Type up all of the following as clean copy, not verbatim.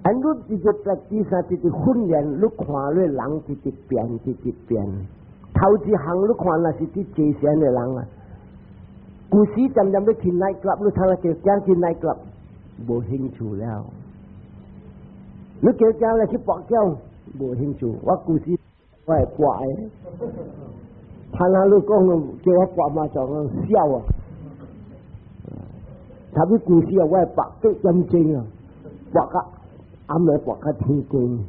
啊，你直直 practice 啊，直直訓練，你看你人直直變，直直變。頭一項你看若是佇坐禪的人啊，舊時漸漸欲去 night club，你睇下叫囝去 night club，無興趣了。你叫囝來去跋筊，無興趣。我舊時我會跋的，聽下你講叫我跋嘛就笑啊。特別舊時啊，我會跋8點鐘啊，跋到暗暝跋到天光。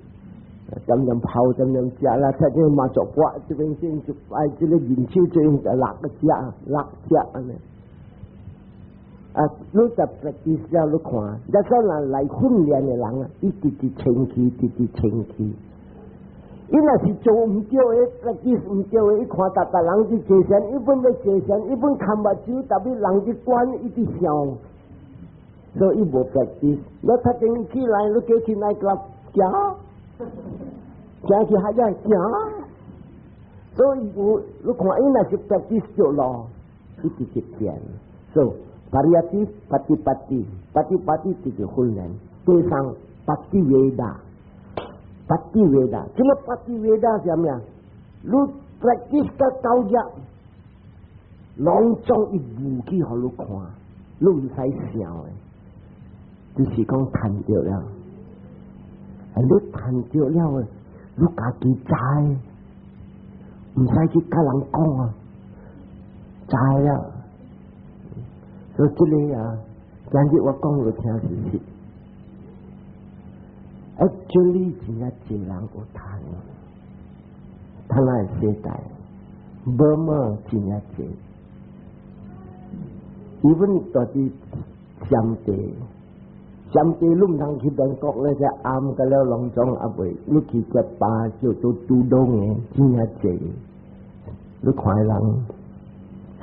點點泡，點點食啦，睇見嘛做跋，這邊先就愛這個人手這樣就六個食，六隻按呢。啊，你就 practice 了，你看，一個人來訓練的人啊，伊直直清氣，直直清氣。伊若是做毋對的，practice 毋對的，伊看逐逐人佇坐禪，伊本欲坐禪，伊本看目睭，特別人佇管，伊佇想，所以伊無 practice。你頭前起來，你叫去 night club 行，行去海邊行，所以有你看伊若是 practice 著咯，伊直直變。所以 pariyatti patipatti patipatti 就是訓練。第三 pativedha pativedha，這個 pativedha 是啥物啊？你 practice 到到日，攏總伊無去予你看，你毋使想的，就是講趁著了。啊，你趁著了，你家己知，毋使去共人講啊，知了。所以這個啊，今日我講予聽是實。Actually 真正濟人有趁，趁咱的世代，無麼真正濟。even 住佇暹地，暹地你毋通去曼谷咧，只暗甲了攏總猶未，你去只巴叫做拄東的，真正濟。你看人，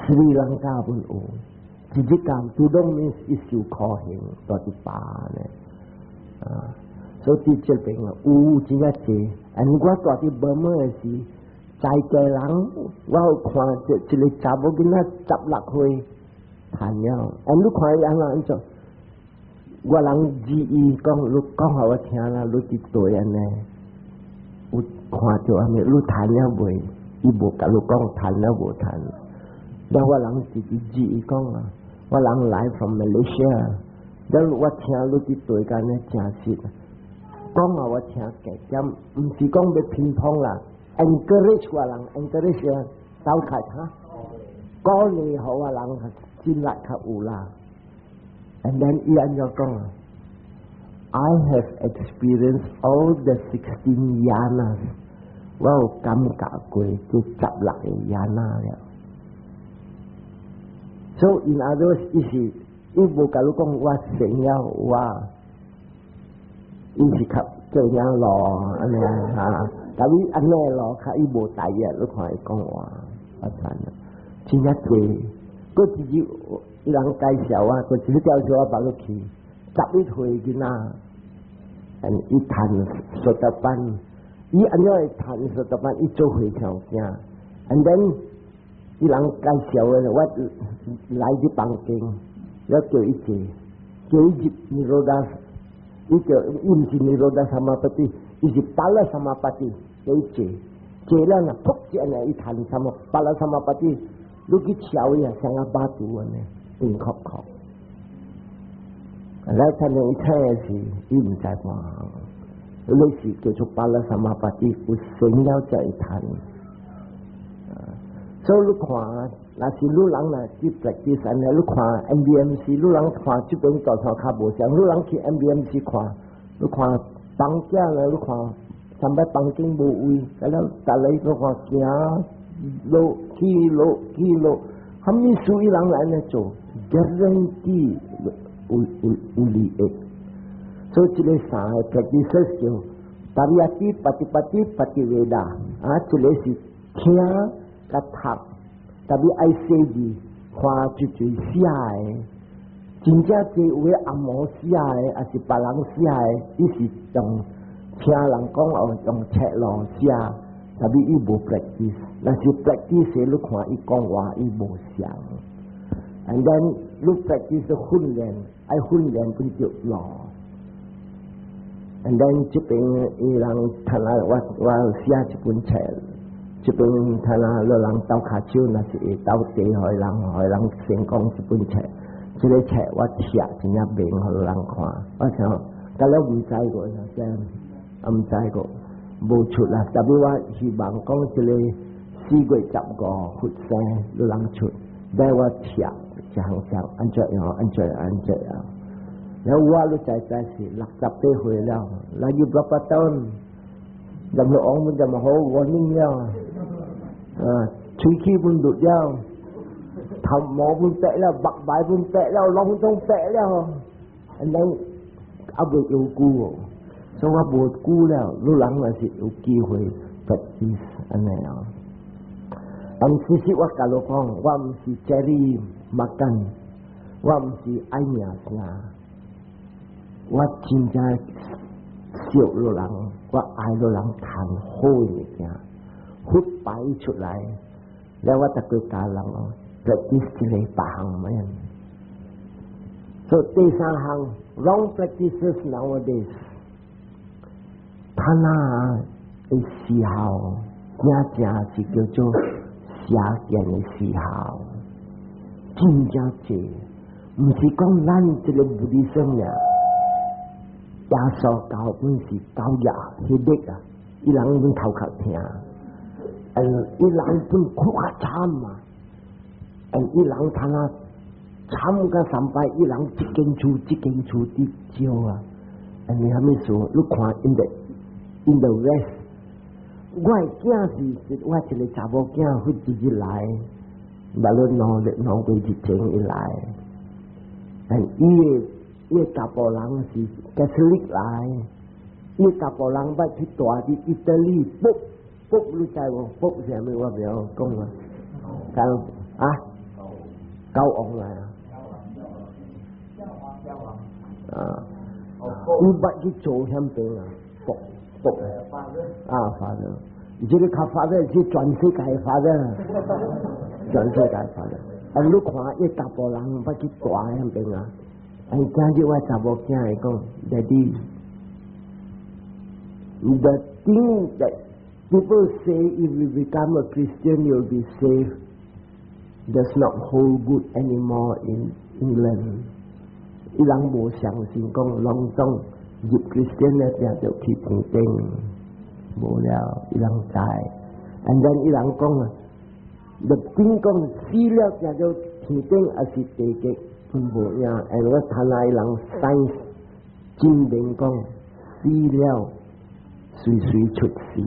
斯里蘭卡本有，一日間拄東面伊受苦刑，住佇巴呢，啊。所以佇這邊啊，有真正濟。and 我住佇無麼的時，在家人，我有看一一個查某囡仔16歲，趁了。and 你看伊按怎按怎？我人指伊講，你講予我聽啦，你佇對按呢？有看著按呢？你趁了未？伊無共你講趁了無趁。了我人直直指伊講啊，我人來 from Malaysia，了我聽你佇對間呢誠實。講啊，我聽加減，毋是講欲偏鋒啦，encourage 我人，encourage 啊，鬥開哈，鼓勵予我人盡力較有啦。And then 伊按怎講啊？I have experienced all the 16 yanas，我有感覺過這16個 yana 了。So in other words，伊是伊無共你講我成了我。伊是較做領路按呢哈，但伊按呢路較伊無大約，你看伊講話，我慘啦，真正濟，閣一日人介紹我，閣一日介紹我別落去，11歲囡仔，嗯，伊趁 sotapanna，伊按怎會趁 sotapanna？伊做和尚囝，and then 伊人介紹的，我來佇房間，我叫伊坐，叫伊入 nirodha。伊叫伊毋是 nirodha samapatti，伊是 phala samapatti，叫伊坐，坐了呢，噗一按呢，伊趁什麼 phala samapatti，你去敲伊啊，像個巴肚按呢，硬殼殼。來趁伊請的時，伊毋知看，你是叫做 phala samapatti，有成了才會趁。所以你看，若是你人若去 practice 按呢，你看 MBMC，你人看這邊大頭較無相，你人去 MBMC 看，你看房間咧，你看上擺房間無位，了逐个你看行落去落去落，啥物事伊人來按呢做，guarantee 有有利益。所以這个三个 practices 叫 pariyatti patipatti pativedha，啊，這个是聽佮讀。特別愛細膩，看就濟寫的，真正濟有的紅毛寫的，抑是別人寫的，伊是用聽人講哦，用冊路寫，特別伊無 practice，若是 practice，你看伊講話伊無像。And then 你 practice 訓練，愛訓練變著路。And then 這邊伊人睇下我我寫一本冊，這邊睇下老人鬥跤手，若是會鬥地予人，予人先講這本冊，這個冊我貼真正明予人看，我想，甲了毋知過，這毋知過，無出啦。特別我希望講這個4月15佛生老人出，但我貼一項項按怎樣，按怎樣，按怎樣。然後我都知知是68歲了，lagi berapa tahun? Jam 王 pun jam 好 warning 了，啊，喙齒 pun 甩了，頭毛 pun 白了，目白 pun 白了，攏總白了，and then 猶未有久哦，所以我無久了，你人若是有機會 practice 按呢樣。但事實我共你講，我毋是 cari makan，我毋是愛名聲。我真正惜予人，我愛予人談好的物件，佛擺出來，了我逐個教人哦，practice 這個別項物。所以第三項 wrong practices nowadays，他那的時候，真正是叫做邪見的時候，真正濟，毋是講咱這個 Buddhism 爾。耶穌教本是教業彼個啊，伊人本頭殼疼，伊人本哭較慘啊，伊人睇下慘甲三擺，伊人一間厝一間厝佇燒啊，你啥物事？你看 in the West，我的囝是我一個查某囝，彼一日來，捌了2個月前伊來，但伊的查埔人是 Catholic 來，伊查埔人捌去蹛佇意大利，Pope Pope 你知無？Pope 是啥物？我袂曉講啊。教啊？教王來啊？啊！伊捌去做遐邊啊？Pope Pope 啊，Father，這個較 Father 是全世界 Father，全世界 Father。啊，你看伊查埔人捌去蹛遐邊啊？哎，今日我查某囝會講，Daddy，the thing that people say if you become a Christian you'll be safe does not hold good anymore in England。伊人無相信講攏總入 Christian 咧，定就去天頂，無了，伊人知。And then 伊人講啊，the thing 講死了定就天頂，抑是地獄？無影，哎，我睇來人 science 證明講死了隨隨出世。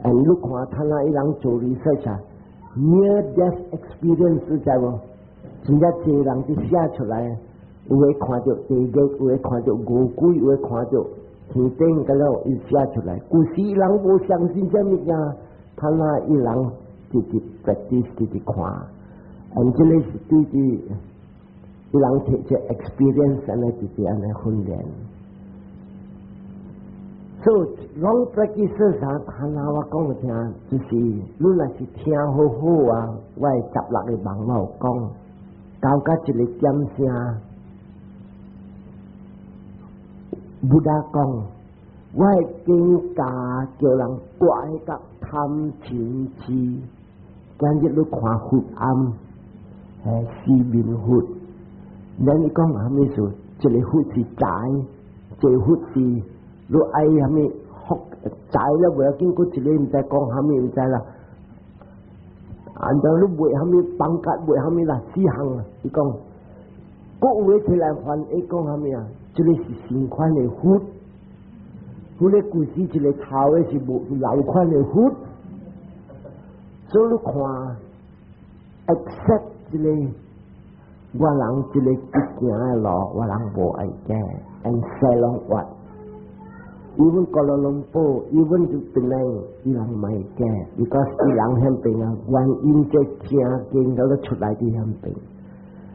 哎，你看睇來人做 research 啊，near death experience 知無？真正濟人佇寫出來，有的看著地獄，有的看著餓鬼，有的看著天頂，佮了伊寫出來。舊時人無相信這物件，睇來伊人直直 practice 直直看。嗯，這個是對對，伊人摕這 experience 按呢直直按呢訓練。所以 wrong practices 啊，看下我講聽，就是你若是聽好好啊，我的16個網我有講，到甲一個點聲，Buddha 講，我的經教叫人割彼個貪嗔痴，今日你看佛庵，四面佛，咱伊講啥物事？一個佛是財，一個佛是你愛啥物福財了，袂要緊，閣一個毋知講啥物毋知啦。按照你賣啥物房間賣啥物啦，四項啊，伊講，閣有的起來翻譯講啥物啊？這個是新款的佛，彼個舊時一個頭的是無老款的佛，所以你看，accept 這個我人這個行的路，我人無愛改，and 西攏活。even Kuala Lumpur，even 就檳城，伊人嘛會改，because 伊人遐邊啊，原因這正經都出來佇遐邊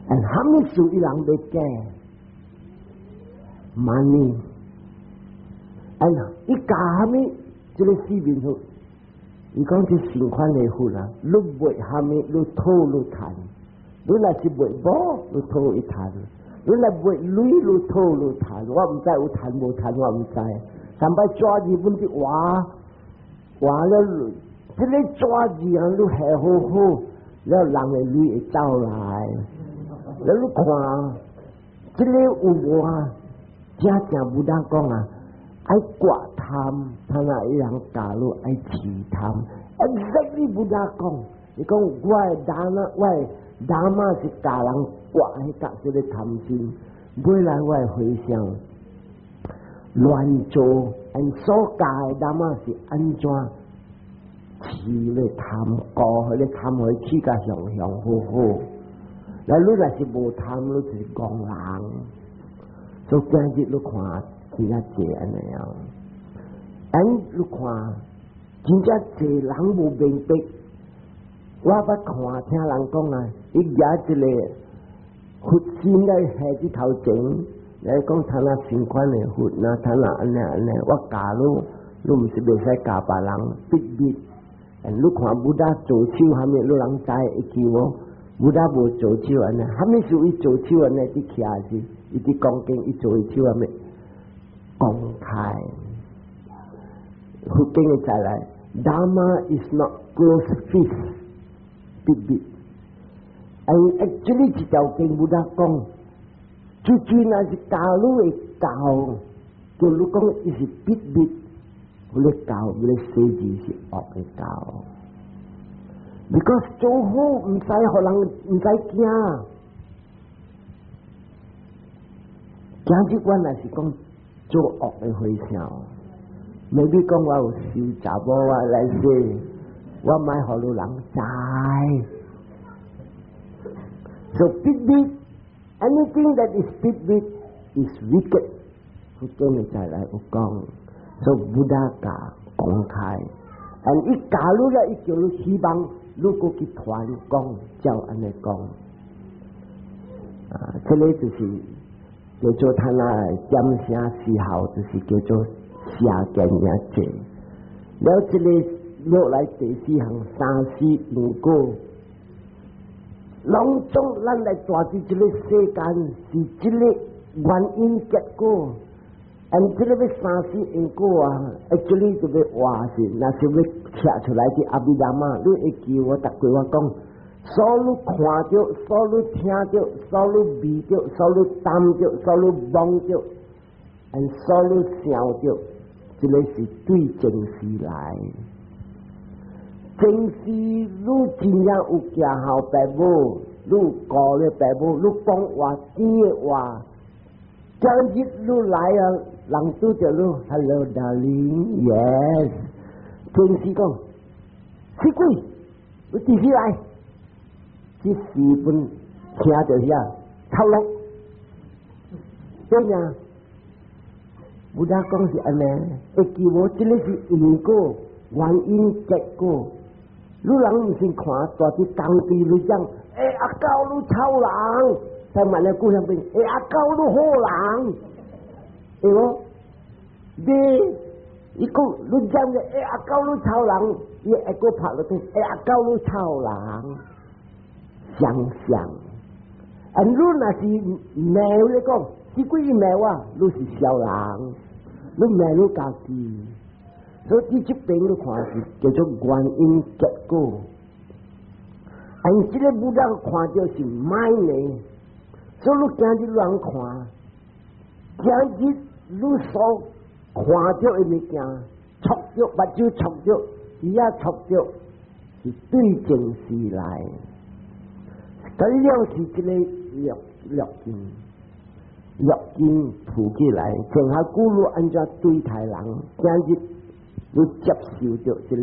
，and 啥物事伊人欲改？money，and 伊教啥物？這個四面佛，伊講這新款的佛啊，你賣啥物，你討你趁，你若是賣某，你討伊趁；你來賣鐳你討你趁，我毋知有趁無趁，我毋知。上擺紙字本啲畫畫了，這個紙字啊，你下好好，了人的鐳會走來。了你看，這個有無啊？正正無當講啊，愛割貪，他那伊人教你愛飼貪。Exactly 無當講，伊講我的 Dhamma，我的 Dhamma 是教人割彼個這個貪心，尾來我的回向亂做，𪜶所教的 Dhamma 是按怎飼咧貪，過彼個貪會起甲雄雄好好。來，你若是無貪，你就是戇人。所以今日你看真正濟按呢樣，and 你看真正濟人無明白。我捌看聽人講啊，伊舉一個佛身來下佇頭前，來講他那新款的佛，那他那按呢按呢，我教你，你毋是袂使教別人，秘密。你看 Buddha 做手蝦米，你人知會記無？Buddha 無做手按呢，蝦米是伊做手按呢？佇徛時，伊佇講經，伊做手按呢？公開。佛經的再來，Dharma is not close fist，秘密。And actually 這條經 Buddha 講，最最若是教你的教，叫你講伊是秘密，彼個教，彼個寫字是惡的教。Because 做好毋使予人毋使驚。今日我若是講做惡的回向，maybe 講我有收查某啊來說，我莫予你人知。So 秘密，anything that is 秘密 is wicked。佛經的再來有講，所以 Buddha 教公開，and 伊教你了，伊叫你希望你閣去傳講，照按呢講。啊，這個就是叫做他那點聲時候，就是叫做邪見也濟。了，這個落來第四項三世因果，攏總咱來住佇這個世間是這個原因結果。and 這個欲三世因果啊，actually 就欲話是，若是欲拆出來佇阿毗達摩，你會記我逐句我講，所你看著，所你聽著，所你味著，所你擔著，所你摸著，and 所你想著，這個是對前世來。前世你真正有行孝爸母，你有顧咧爸母，你講話甜的話，今日你來啊，人拄著你，Hello darling，yes，前世講，死鬼，你佇時來？這時分聽著遐，頭落，對呀，Buddha 講是按呢，會記無？這個是因果，原因結果。你人毋是看，住佇工地你講，欸，阿狗你臭人，在馬來故鄉邊，欸，阿狗你好人，會無？你伊講你講的，欸，阿狗你臭人，伊會閣拍落去，欸，阿狗你臭人，相像。啊，你若是罵你講，死鬼伊罵我，你是痟人，你罵你家己。所以這邊你看是叫做原因結果。啊，這個 Buddha 看著是 mind 呢，所以你今日亂看，今日你所看著的物件，觸著目睭觸著，耳仔觸著，是對前世來。這了是這個六六根，六根浮起來，前下古你按怎對待人，今日你接受著這個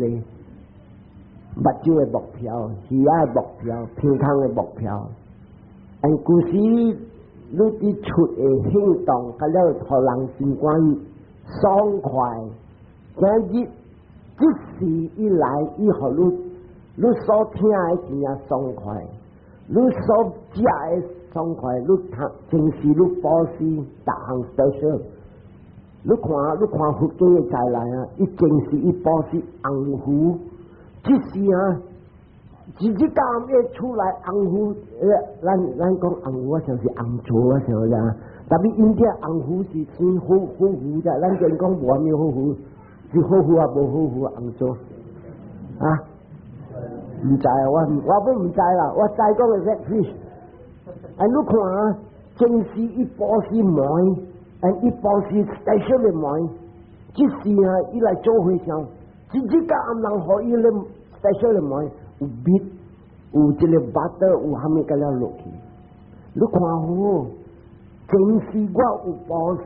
目睭的目標，耳仔的目標，鼻孔的目標，但舊時你佇出的行動，佮了予人心肝爽快。今日這時一來，伊予你，你所聽的真正爽快，你所食的爽快，你讀前世你布施，逐項 special。你看，你看佛經的再來啊，伊前世伊布施紅符，這時啊，一日到暗伊厝內紅魚，咱講紅魚，我想是紅糟啊，想啥？特別𪜶這紅魚是生好好魚啫，咱見講無啥物好魚，是好魚啊，無好魚紅糟啊？毋知啊，我本毋知啦，我知講的 red fish。啊，你看啊，前世伊布施糜，啊，伊布施 special 的糜，這世啊，伊來做和尚，一日到暗人予伊咧 special 的糜，有蜜，有這个 butter，有蝦米個了落去。你看好，前世我有布施，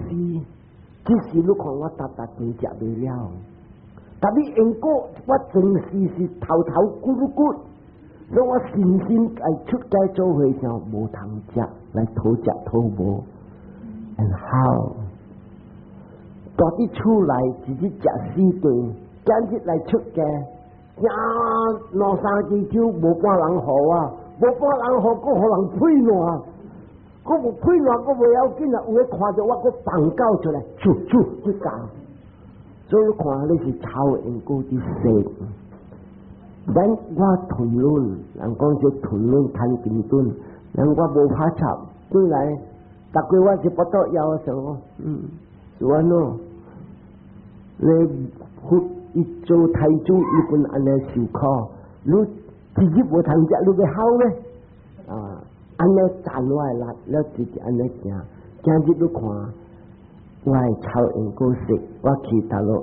這世你看我逐逐頓食袂了。特別因果，我前世是頭頭骨骨，所以我信心來出家做和尚無通食，來討食討無。And how？蹛佇厝內一日食四頓，今日來出家，行兩三支手無半人予我，無半人予，閣予人屁爛，閣無屁爛，閣袂要緊啊！有的看著我，閣放狗出來，啾啾去咬。所以你看你是抄因果佇說，咱我談論，人講這談論談經論，人我無拍插，轉來，逐個我是不得要想，是按怎？你佛伊做太祖，伊本按呢受苦，你自己無通食，你欲好咩？啊，按呢讚我的力，了直直按呢行，今日你看。我的抄因果說，我去大陸，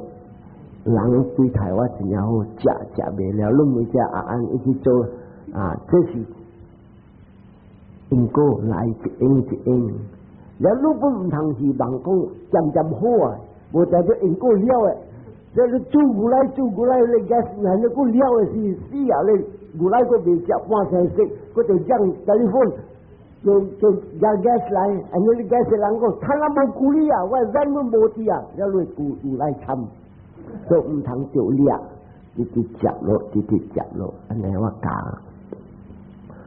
人對待我真正好，食食袂了，攏每只阿安一直做啊，這是因果來一應一應。了你本毋通希望講漸漸好啊，無代表因果了的。這你煮牛奶煮牛奶，你 gas 還你閣了的是死啊！你牛奶閣袂食半生熟，閣著將 telephone。就就加 gas 來，啊你 gas 人講，他那無顧你啊，我人都無佇啊，了你牛牛奶慘，所以毋通著掠，直直食落，直直食落，按呢我教。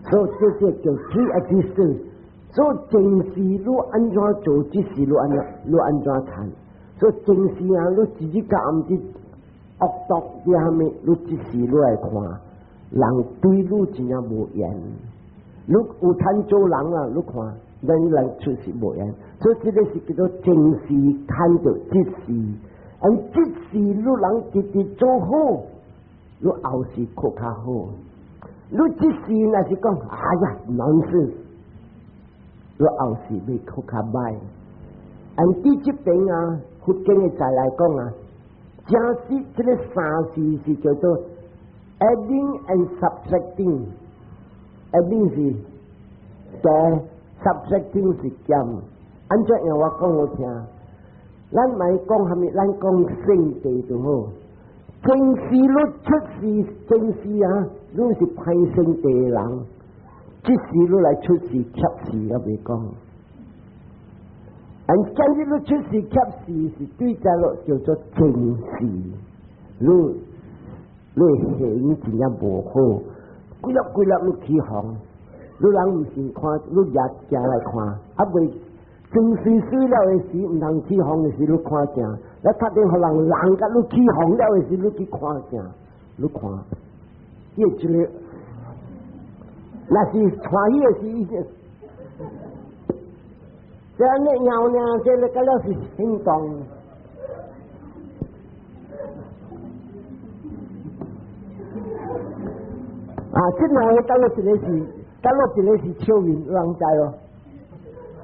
所以這個叫 three existence。所以前世你按怎做，這世你按怎你按怎趁。所以前世啊，你自己教毋知惡毒啲蝦米，你這世你來看，人對你真正無緣。你有趁做人啊，你看，咱人出世無緣，所以這個是叫做前世看著這世，而這世你人直直做好，你後世閣較好。你這世若是講，哎呀，難事，你後世會閣較歹。按佇這邊啊，佛經的在來講啊，正是這个三世是叫做 adding and subtracting。adding 是加，subtracting 是減。按怎樣我講予聽？咱莫講蝦米，咱講聖諦就好。前世你出世，前世啊，你是歹聖諦的人，這世你來出世怯死也袂講。按今日你出世怯死是對這落叫做前世，你行真正無好。幾粒幾粒你起哄，你人毋是看，你也行來看，啊袂前世死了的時，毋通起哄的時，你看鏡，你打電話人人共你起哄了的時，你去看鏡，你看，伊一个，若是歡喜的時，伊就，這按呢樣呢，這个個了是行動。啊！這兩个倒落一个是，倒落一个是笑面，有人知無？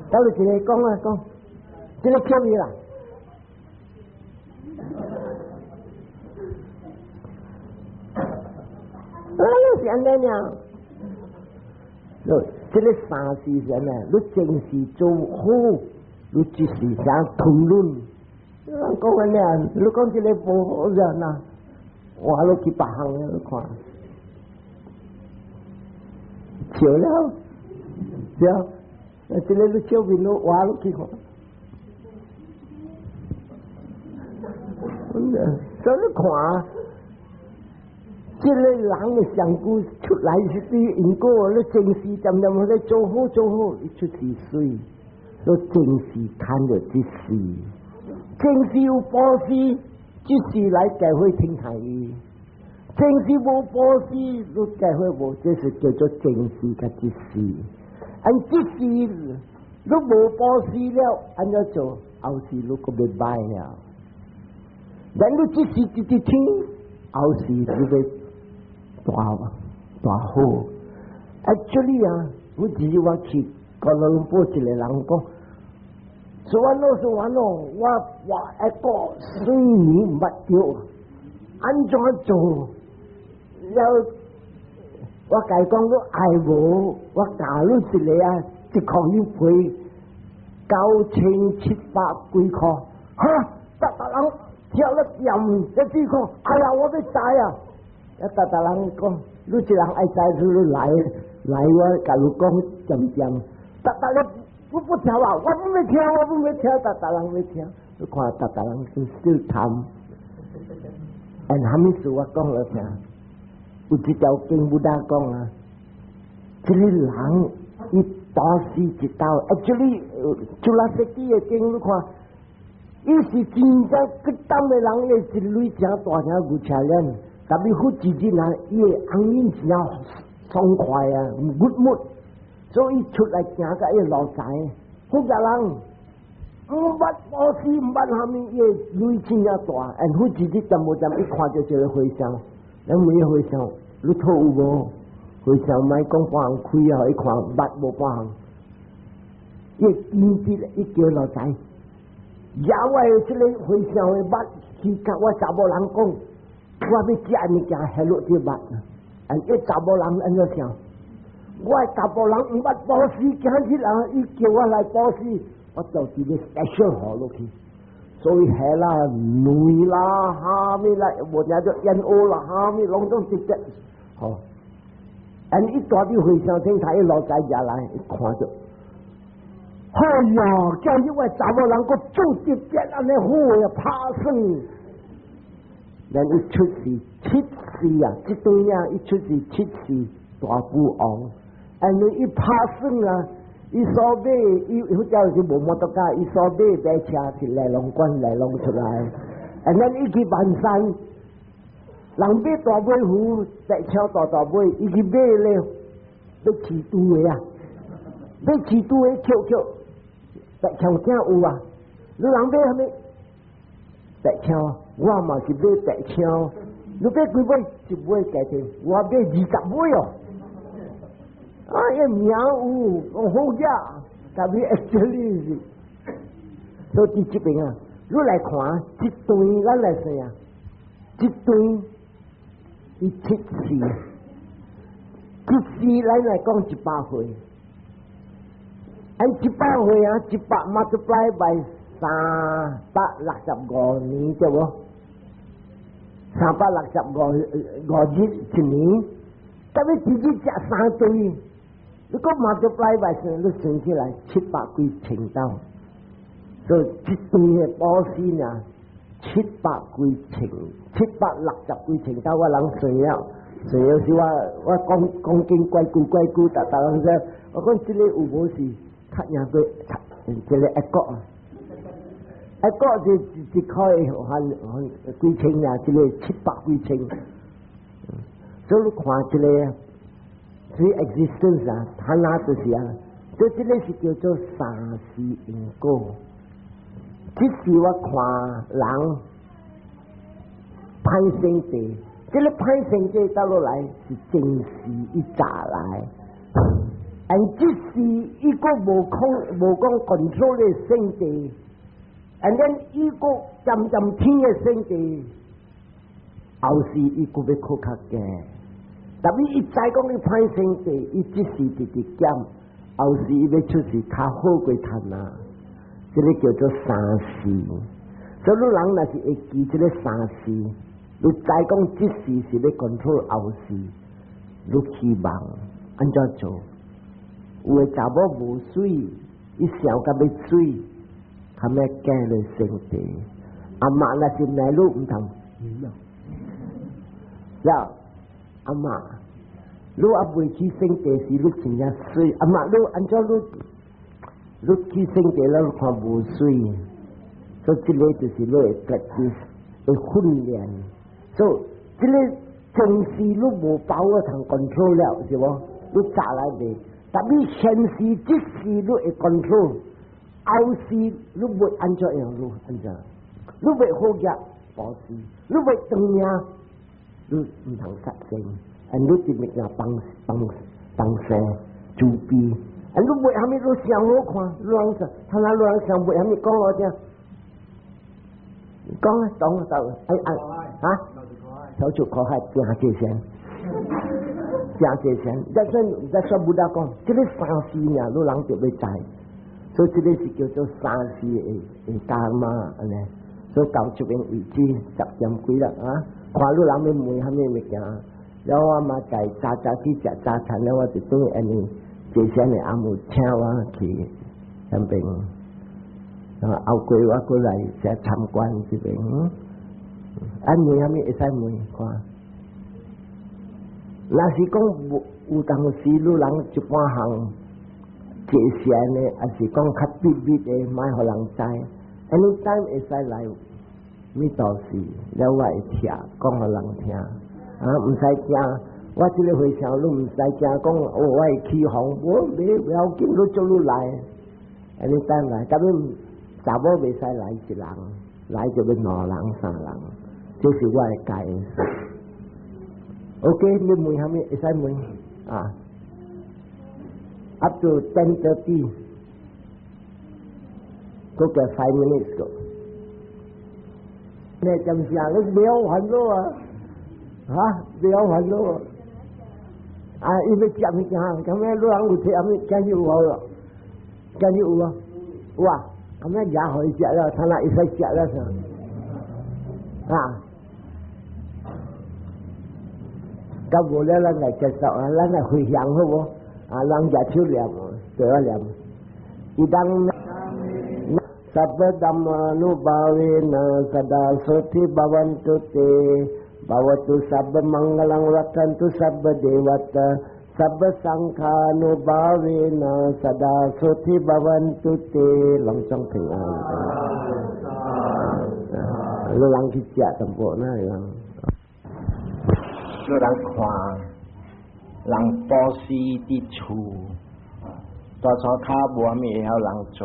倒落一个講啊講，這个笑面啦。啊，是按呢爾。這个三世是按呢，你前世做好，你這世想談論。人講按呢，你講這个無好是按怎？換落去別項你看。笑了，對啊，這个你笑面都換落去看。所以你看，這个人的上古出來是對因果，你前世漸漸咧做好做好，伊出世媠，所以前世看著這世，前世有布施，這世來教會聽下伊。前世無布施，你計會無？這是叫做前世佮這世。按這世你無布施了，按怎做？後世你閣欲歹了。但你這世直直聽，後世你欲大大好。Actually 啊，我只是我去哥倫布一個人講，說完咯，說完咯，我我一個水年毋捌著，按怎做？了，我共伊講你愛無？我教你一個啊，一箍你賠9700幾箍，哈！逐逐人聽了掂一幾箍，哎呀，我欲知啊！一逐逐人講，你一人愛知，你來來我共你講漸漸，逐逐人不不聽啊！我不欲聽，我不欲聽，逐逐人欲聽，你看逐逐人都小貪。And 蝦米事我講了聽？有一條經 Buddha 講啊，這個人伊布施一道，actually 出來設計的經你看，伊是真正極膽的人，伊一鐳誠大聲牛車鏈，特別佛一日啊，伊的紅面真爽快啊，good mood，所以出來行甲伊路仔，好個人毋捌布施，毋捌蝦米，伊的鐳真正大，and 佛一日全部針一看就一個和尚，咱問伊和尚，你討有無？和尚莫講半項開啊，伊看捌無半項，伊堅持伊叫老仔，野我的這個和尚的肉去共我查某人講，我欲食物件下落這肉，啊！伊查某人按怎想？我的查甫人毋捌布施，今日啊，伊叫我來布施，我就直接 special 予落去。所以蝦啦、卵啦、蝦米啦，無聽做燕窩啦、蝦米，攏總直接吼。and 伊蹛佇和尚頂頭，伊老仔入來，伊看著，哎呀，今日我查某人閣做特別按呢好呀，拍算。咱伊出世七世啊，這段啊，伊出世七世大富翁。因為伊拍算啊，伊所買，伊好似是無摩托車，伊所買買車是內龍管內龍出來。and then 伊去萬山，人買大尾魚，白車大大尾，伊去買咧，欲飼豬的啊，欲飼豬的捡捡，白槍囝有啊，你人買啥物？白槍，我嘛是買白槍，你買幾尾？一尾價錢，我買20尾哦。啊，伊名有，好食，特別 actually 是，所以佇這邊啊，你來看，這段咱來算啊，這段伊七世，一世咱來講100歲，按100歲啊，100 multiply by 365年對無？365五日一年，特別一日食三頓。你閣 multiply by 算，你算起來700幾千兜，所以這頓的布施呢，七百幾千，760幾千兜，我人算了，算了是我我講講經怪句怪句，逐逐人說，我講這個有無是較贏過這個一國啊？一國是一塊還幾千啊，這個七百幾千，所以你看這個。所以 existence 啊，它那就是啊，這這個是叫做三世因果。這是我看人歹生地，這個歹生地倒落來是前世伊早來，and 這是伊閣無控無講 control 的生地，and then 伊閣漸漸天的生地，後世伊閣欲閣較低。特別伊知講伊歹生地，伊這世直直減，後世伊欲出世較好過趁啊！這個叫做三世。所以你人若是會記這個三世，你知講這世是欲 control 後世，你希望按怎做？有的查某無媠，伊想甲欲媠，較欲嫁咧生地。阿媽若是罵你毋通，了阿媽，你猶未去聖地時，你真正媠。阿媽，你按怎你你去聖地了，你看無媠，所以這個就是你的 practice 的訓練。所以這個前世你無把握通 control 了，是無？你早來未？但你現世這世你會 control，後世你會按怎樣？你按怎？你會好業布施，你會長命，你毋通殺生，啊，你這物件幫幫幫生慈悲，啊，你袂蝦米你想好看，你人說，他那你人想袂蝦米講我聽，講啊，講到，哎哎，啊，跳出苦海，行這先，行這先，咱說 Buddha 講，這个三世爾，你人就欲知，所以這个是叫做三世的 karma 按呢。所以到這邊為止10點幾啦啊！看你人欲問蝦米物件，了我嘛在早早去食早餐了，我就轉按呢，坐先的阿姆請我去那邊，啊後過我過來先參觀這邊，啊問蝦米會使問看？若是講無有當時你人一半項坐禪的，抑是講較秘密的，莫予人知。Anytime 會使來，咪到時了我會聽，講予人聽，啊，毋使驚。我這个和尚你毋使驚，講哦，我會起哄，我袂不要緊，你做你來，anytime 來，特別查某袂使來一人，來就欲兩人三人，這是我的解釋。OK，你問蝦米會使問啊？Up to 10:30。閣加 5 minutes 個，你點想？你不要煩惱啊！嚇，不要煩惱啊！啊，伊欲食物件，咁樣你人有提蝦米？今日有好咯，今日有啊，有啊，咁樣也可以食了，他那會使食了啥？啊，咁無了，咱來結束啊，咱來回向好無？啊，人舉手念，對我念，伊當。Sabba dhammanubbhavena sada sotti bhavantu te bhavatu sabba mangalang rakkhantu sabba devata sabba sangkhanubbhavena sada sotti bhavantu te 攏總平安。你人去食淡薄那樣，你人看人布施佇厝，大厝跤無啥物會曉人做。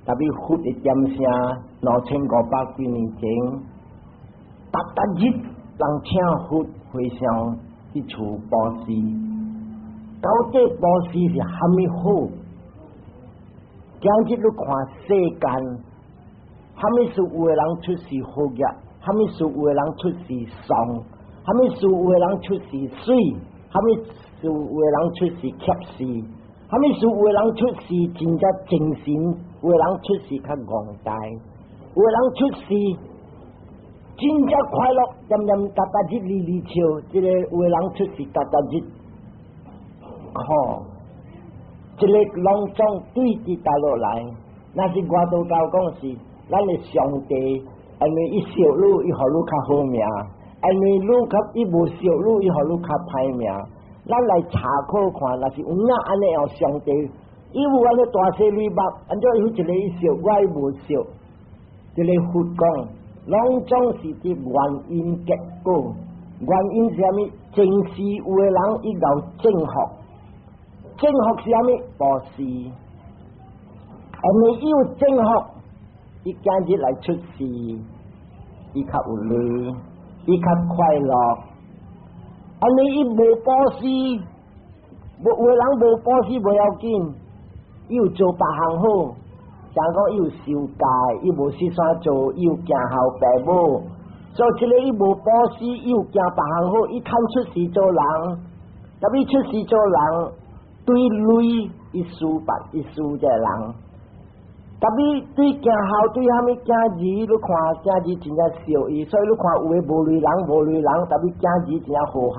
特別佛的點聲，2500幾年前，逐逐日人請佛和尚佇厝布施，到底布施是蝦米好？今日你看世間，蝦米事有的人出世好業，蝦米事有的人出世喪，蝦米事有的人出世媠，蝦米事有的人出世怯死，蝦米事有的人出世真正精神，有的人出世較戇呆，有的人出世真正快樂，恬恬逐逐日咧咧笑，這个有的人出世逐逐日苦，這个攏總對佇佗落來，若是外道教講是咱的上帝，因為伊惜汝，伊予汝較好命；因為汝較伊無惜汝，伊予汝較歹命。咱來查考看，若是有影按呢樣上帝，伊有按呢大細蕊目，按怎有一个伊惜，我伊無惜？這个佛講，攏總是佇原因結果。原因是啥物？前世有的人伊𠢕種福，種福是啥物？布施。因為伊有種福，伊今日來出世，伊較有利，伊較快樂。按呢伊無布施，無有的人無布施無要緊，伊有做別項好，像講伊有受戒，伊無事煞做，伊有行孝父母，所以這个伊無布施，伊有行別項好，伊肯出世做人，特別出世做人，對鐳伊輸別伊輸這个人，特別對行孝對蝦米囝兒，你看囝兒真正惜伊，所以你看有的無鐳人無鐳人，特別囝兒真正和合，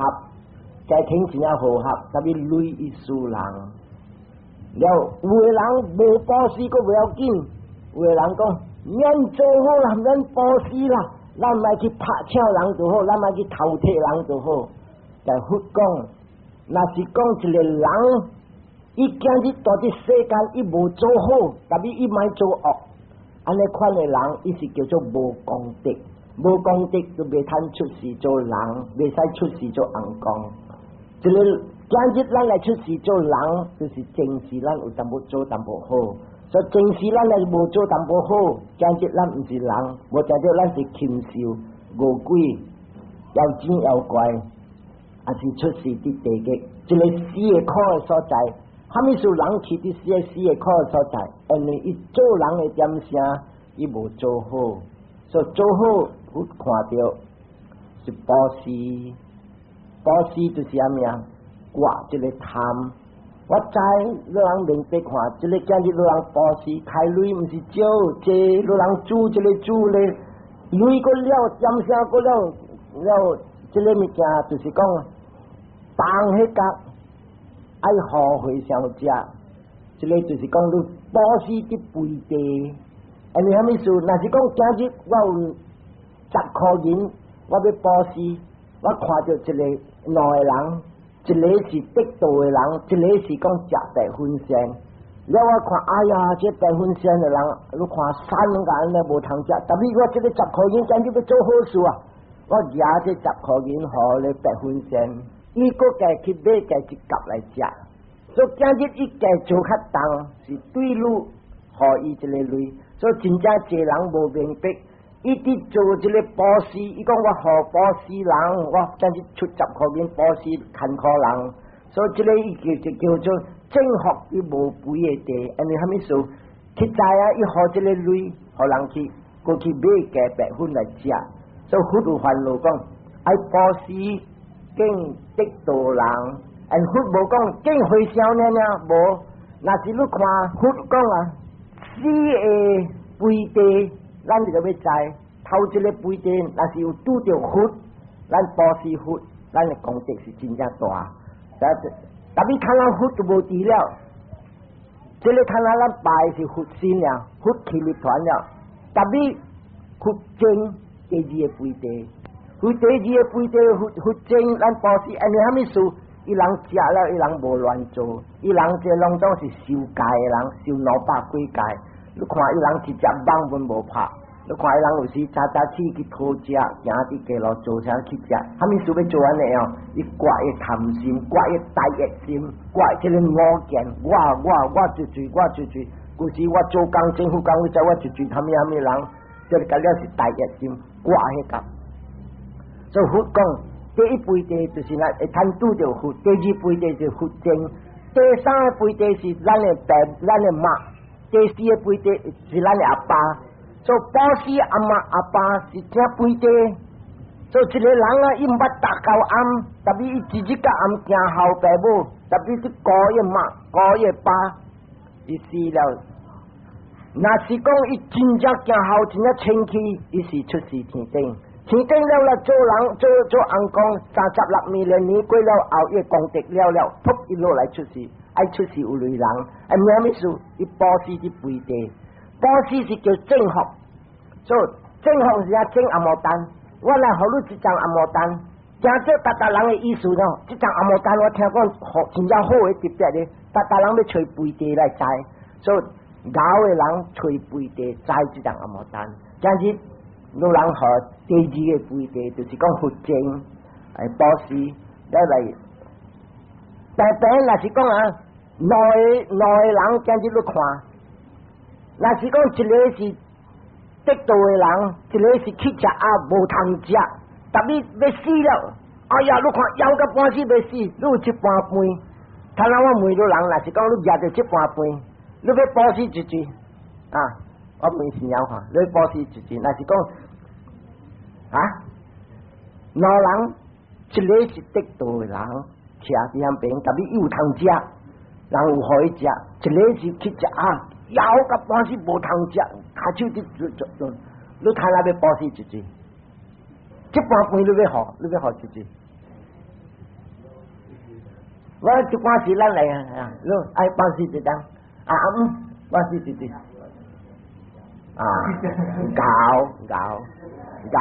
家庭真正和合，特別鐳伊輸人。了有的人無布施閣袂要緊，有的人講免做好啦，免布施啦，咱莫去拍搶人就好，咱莫去偷提人就好。但佛講，若是講一个人，伊今日蹛佇世間，伊無做好，特別伊莫做惡，按呢款的人，伊是叫做無功德。無功德就袂通出世做人，袂使出世做尪公。這个今日咱來出世做人，就是前世咱有淡薄做淡薄好。所以前世咱來無做淡薄好，今日咱毋是人，無今日咱是禽獸、餓鬼、妖精妖怪，抑是出世佇地獄。這个四个苦的所在，啥物事人去佇四個四个苦的所在？因為伊做人的點聲，伊無做好，所以做好佛看著是布施，布施就是啥物啊？割這个貪。我知你人明白看，這个今日你人布施開鐳，毋是少，濟你人煮這个煮咧，鐳閣了，點聲閣了了，這个物件就是講，當彼角愛予和尚食，這个就是講你布施佇背地，因為啥物事？若是講今日我有10箍銀，我欲布施，我看著一个兩个人，一个是得道的人，一个是講食白粉線。了我看，哎呀，這白粉線的人，你看瘦甲按呢無通食。但是我這个十箍銀，今日欲做好事啊！我舉這十箍銀予咧白粉線，伊閣家去買家一夾來食。所以今日伊家做較重，是對你予伊一個鐳。所以真正濟人無明白。伊佇做這个布施，伊講我予布施人，我今日出十箍銀布施艱苦人，所以這个伊叫就叫做正福伊無肥的地，因為啥物事？實在啊，伊予這个鐳，予人去過去買雞白粉來食，所以佛有煩惱講愛布施敬得道人，但佛無講敬和尚爾爾無，若是你看佛講啊，四个肥地。咱就欲知，頭一個肥地，若是有拄著佛，咱布施佛，咱的功德是真正大。但但欲看咱佛就無佇了，這个看咱咱拜是佛身了，佛去涅槃了。但欲佛證第二个肥地，佛第二個肥地，佛佛證咱布施，因為啥物事？伊人食了，伊人無亂做，伊人這攏總是守戒的人，守200幾戒。你看伊人一隻網攏無拍，你看伊人有時早早起去討食，行佇街路做啥去食，啥物事欲做按呢哦？伊割伊貪心，割伊大欲心，割這个我見，我我我最最我最最，舊時我做工政府工，我知我最最啥物啥物人，這个了是大欲心，割彼個。所以佛講，第一肥地就是咱會通拄著佛，第二肥地是佛證，第三个肥地是咱的爸、咱的媽。第四个肥地是咱的阿爸，所以布施阿媽阿爸是正肥地。所以一个人啊，伊毋捌逐到暗，但欲伊一日到暗行孝爸母，但欲去顧伊媽、顧伊爸，伊死了。若是講伊真正行孝，真正清氣，伊是出世天頂。天頂了了，做人做做尪公，36年年過了後，伊功德了了，噗伊落來出世。愛出世有類人，啊，啥物事？伊布施佇肥地，布施是叫正福，所以正福是啊種紅毛丹。我來予你一叢紅毛丹，聽這逐逐人的意思喏。這叢紅毛丹我聽講好真正好的特別的，逐逐人欲揣肥地來栽，所以𠢕的人揣肥地栽這叢紅毛丹。今日你人予第二个肥地，就是講佛證來布施，來來。但平若是講啊，兩个兩个人今日你看，若是講一个是得道的人，一个是去食鴨無通食，但欲欲死了，哎呀，你看枵甲半死欲死，你有這盤飯，頭先我問你人，若是講你舉著這盤飯，你欲布施一句啊？我問是了哈，你布施一句，若是講啊，兩人一个是得道的人。徛佇遐邊，但欲伊有通食，人有予伊食，一个是去食啊，枵甲半死無通食，跤手佇做做做，你睇下欲布施一句，這盤飯你欲予，你欲予一句。我這盤是咱來啊，你愛布施一張，啊嗯，布施一句，啊，𠢕𠢕𠢕，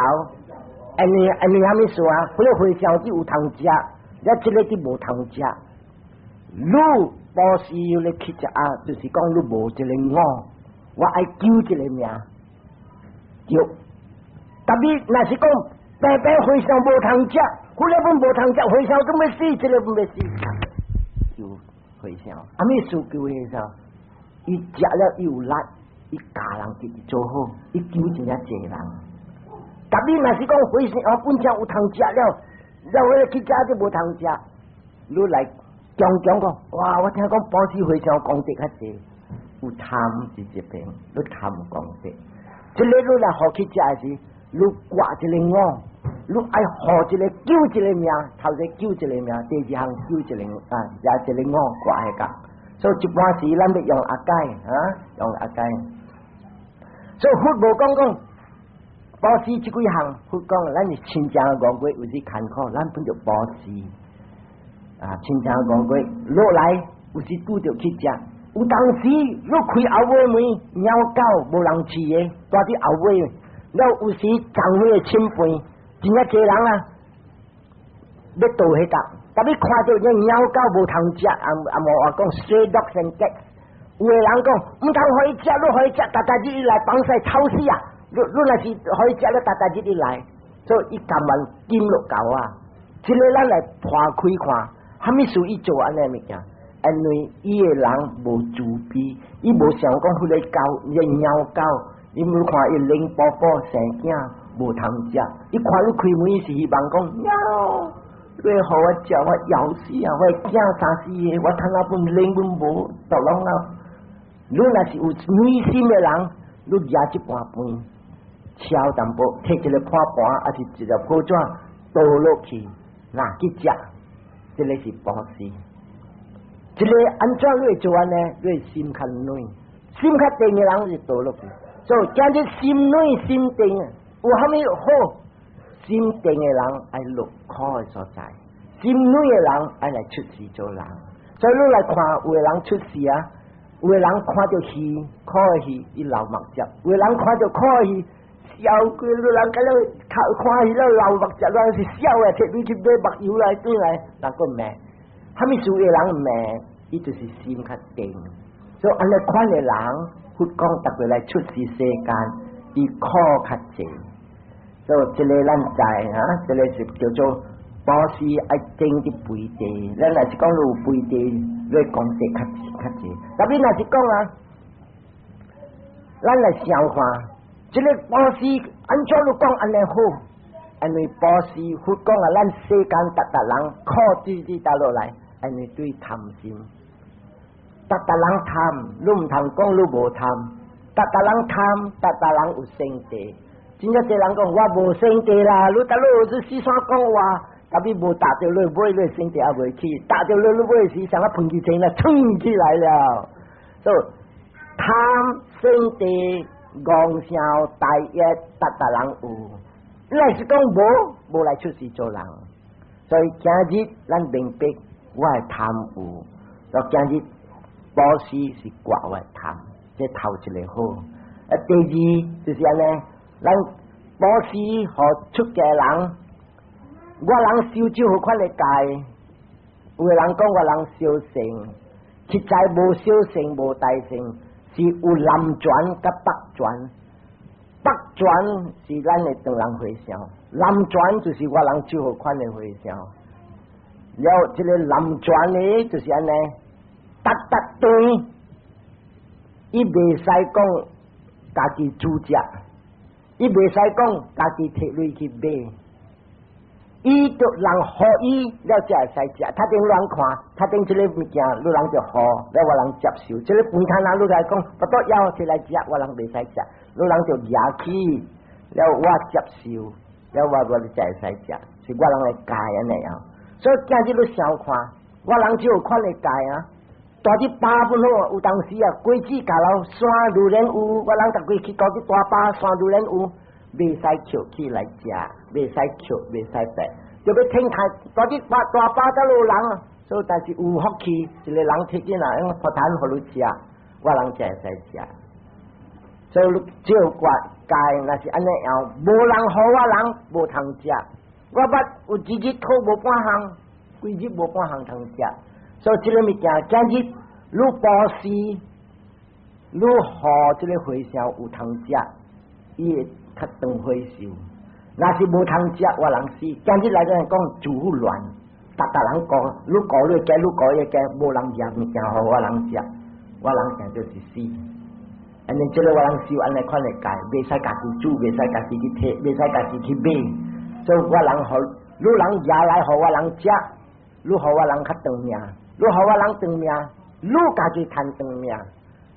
因為因為啥物事啊？彼个和尚只有通食。你這个佇無通食，你布施你去食啊，就是講你無這个我，我愛救這个命，對。別若是講白白和尚無通食，彼個本無通食，和尚都欲死，這個本欲死。救和尚，啥物事救和尚？伊食了伊有力，伊教人直直做好，伊救真正濟人。特別若是講和尚本正有通食了，了我去食就無通食，你來強強講，哇！我聽講布施和尚功德較濟，有貪佇這邊，你貪功德。這個你來予去食時，你掛一个我，你愛予一个救一个命，頭一個救一个命，第二項救一个啊，也一个我掛彼個。所以一般時咱欲用阿解啊，用阿解。所以佛無講講布施這幾項，佛講咱是親情五月有時艱苦，咱本著布施啊，親情五月落來有時拄著去食，有當時你開後尾門，貓狗無人飼的，蹛佇後尾，了有時長輩的親輩，真正濟人啊，欲倒彼個，特別看著這貓狗無通食，啊啊無話講 stray dogs and cats，有的人講毋通予伊食，你予伊食，逐逐日伊來放屎臭死啊！你你若是予伊食，你逐逐日伊來，所以伊甘願禁落狗啊！這個咱來破開看，啥物事伊做按呢物件？因為伊的人無慈悲，伊無想講彼個狗，伊個貓狗，你無看伊冷寶寶生囝無通食，伊看你開門是希望講喵，你予我食，我枵死啊！我的囝三四个，我通啊本冷本無，都攏啊！你若是有耐心的人，你舉一盤飯，捫淡薄，提一个破盤，抑是一个破紙倒落去，若去食，這个是布施。這个按怎你會做按呢？你會心較軟，心較定的人就倒落去。所以今日心軟心定，有啥物好？心定的人愛落苦的所在，心軟的人愛來出世做人。所以你來看，有的人出世啊，有的人看著魚，苦的魚，伊流目汁；有的人看著苦的魚，笑鬼，有人共你看看魚了流目汁，咱是笑的，提你去買目油來轉來，人閣罵。啥物事的人罵，伊就是心較定。所以按呢款的人，佛講逐個來出世世間，伊苦較濟。所以這个咱知啊，這个是叫做布施愛定佇背地。咱若是講有背地，你功德較較濟。特別若是講啊，咱來想看，這个布施按怎你講按呢好？因為布施佛講啊，咱世間逐逐人苦滴滴打落來，因為對貪心，逐逐人貪，你毋通講你無貪，逐逐人貪，逐逐人有性地。真正濟人講我無性地啦，你逐日是四山講話，特別無踏著你尾，你性地猶未起，踏著你你尾時，像個噴氣車啦，衝起來了。所以貪性地戇笑大業，逐逐人有。你若是講無，無來出世做人。所以今日咱明白我的貪有，就今日布施是割我的貪，這頭一個好。啊，第二就是按呢，咱布施予出家人，我人修這款的戒，有的人講我人小乘，實在無小乘無大乘，是有南傳佮北傳。北傳是咱的唐人和尚，南傳就是我人這款的和尚。了，這个南傳的，就是按呢，逐逐頓，伊袂使講家己煮食，伊袂使講家己提鐳去買，伊就人予伊了才會使食。頭頂亂看，頭頂這个物件，你人就予，了我人接受。這个飯攤啊，你來講，不多枵提來食，我人袂使食。你人就舉起，了我接受，了我我才會使食，是我人來教按呢樣。所以今日你想看，我人這款的戒啊，蹛佇飽本好，有當時啊，果子咬樓山榴蓮有，我人逐過去到佇大巴山榴蓮有，袂使抾起來食，袂使抾，袂使白，就欲聽看蹛佇大大巴倒有人啊，所以但是有福氣，一个人提進來，用佛壇予你食，我人才會使食。所以你照割戒，若是按呢樣，無人予我人無通食。我捌有一日討無半項，規日無半項通食。所以這个物件，今日你布施，你予這个和尚有通食，伊會較長歲壽。若是無通食，我人死。今日來講講自亂，逐逐人顧，你顧你家，你顧伊家，無人食物件予我人食，我人定就是死。按呢，這个我人修按呢款的戒，袂使家己煮，袂使家己去提，袂使家己去買。所以我人予，汝人惹來予我人食，汝予我人較長命，汝予我人長命，汝家己趁長命。